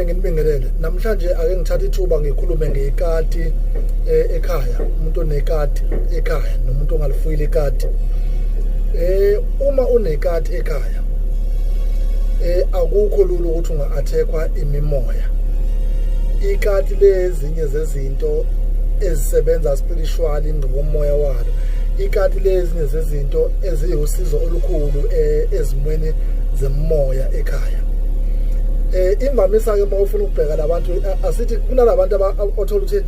Nginibingelele. Namhlanje ake ngithathe ithuba ngikhulume ngekati ekhaya, umuntu onekati ekhaya nomuntu ongalifuyile ikati. Uma unekati ekhaya akukho lula ukuthi unga-attackwa imimoya. Ikati lezinye zezinto ezisebenza spiritually ngokomoya walo. Ikati lezinye zezinto eziwusizo olukhulu ezimweni zemoya ekhaya. Imvamisa ke uma ufuna ukubheka labantu, asithi kunalabantu othola ukuthi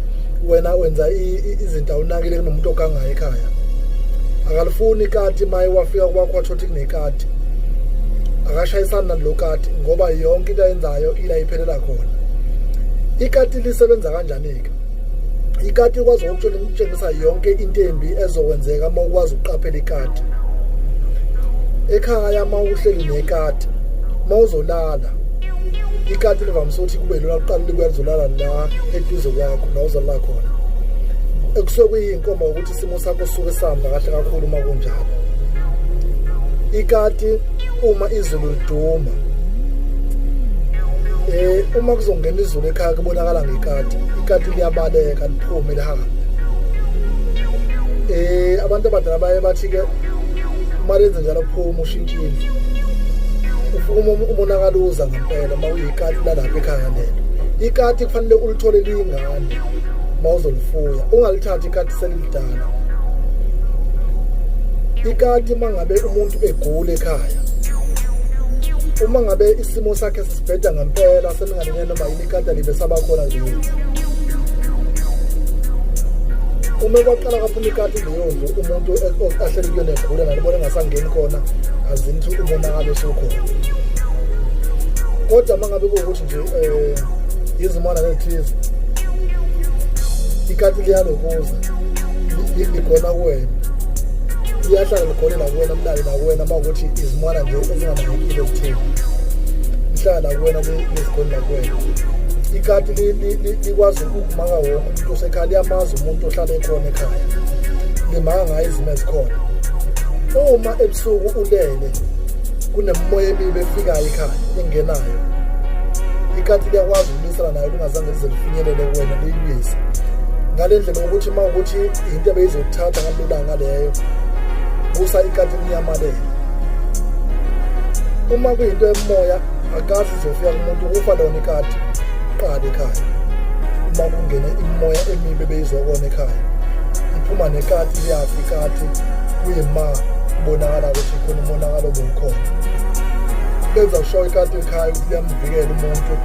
wena wenza izinto awunakile, kunomuntu ogangayo ekhaya, akalifuni ikati. Maye wafika kwakho wathola ukuthi kunekati, akashayisani nalo kati ngoba yonke into ayenzayo ila iphelela khona. Ikati lisebenza kanjani-ke? Ikati ikwazi ukutshengisa yonke into embi ezokwenzeka uma ukwazi ukuqaphela ikati ekhaya. Uma uhleli nekati, uma uzolala, ikati livamise ukuthi kube lona kuqala likuya lizolala la eduze kwakho la uzolala khona, ekusuke kuyinkomba ukuthi isimo sakho suke sihamba kahle kakhulu uma kunjalo. Ikati uma izulu liduma, uma kuzongena izulu ekhaya, kubonakala ngekati. Ikati liyabaleka liphume lihambe. Abantu abadala baye bathi ke uma lenze njalo, kuphuma ushintshile, ufika umonakalo uza ngempela uma uyikati lalapha ekhaya lelo. Ikati kufanele ulithole liyingane uma uzolifuya, ungalithathi ikati selilidala. Ikati uma ngabe umuntu egula ekhaya, uma ngabe isimo sakhe sisibheda ngempela, seninganene noma yini, ikati alibe sabakhona leyo. Uma kwaqala kwaphuma ikati leyo ndlu umuntu ahleli kuyona egula, nalibona engasangeni khona, azini ukuthi umonakalo usukhona. Kodwa uma ngabe kuwukuthi nje izimona ezithize, ikati liyalokuza ligona kuwena, liyahlala ligone la kuwena, mlale la kuwena. Uma ukuthi izimwana nje ezinganakekile ezitheni, lihlala la kuwena, lizigone la kuwena. Ikati likwazi ukumaka wonke umuntu osekhaya, liyamazi umuntu ohlala ekhona ekhaya, limaka ngayo izimo ezikhona. Uma ebusuku ulele, kunemimoya emibi efikayo ekhaya engenayo, ikati liyakwazi ukulwisana nayo lingazange lize lifinyelele kuwena, liyilwise ngale ndlela yokuthi uma ukuthi into ebeyizokuthatha ngalelo langa leyo, kusa ikati linyamalele. Uma kuyinto emoya, akazi izofika kumuntu, kufa lona ikati qala ekhaya. Uma kungene imimoya emibi ebeyizokona ekhaya, iphuma nekati, liyafa ikati, kuyima kubonakala ukuthi khona umonakalo obukhona. Benza usho ikati ekhaya ukuthi liyamvikela umuntu.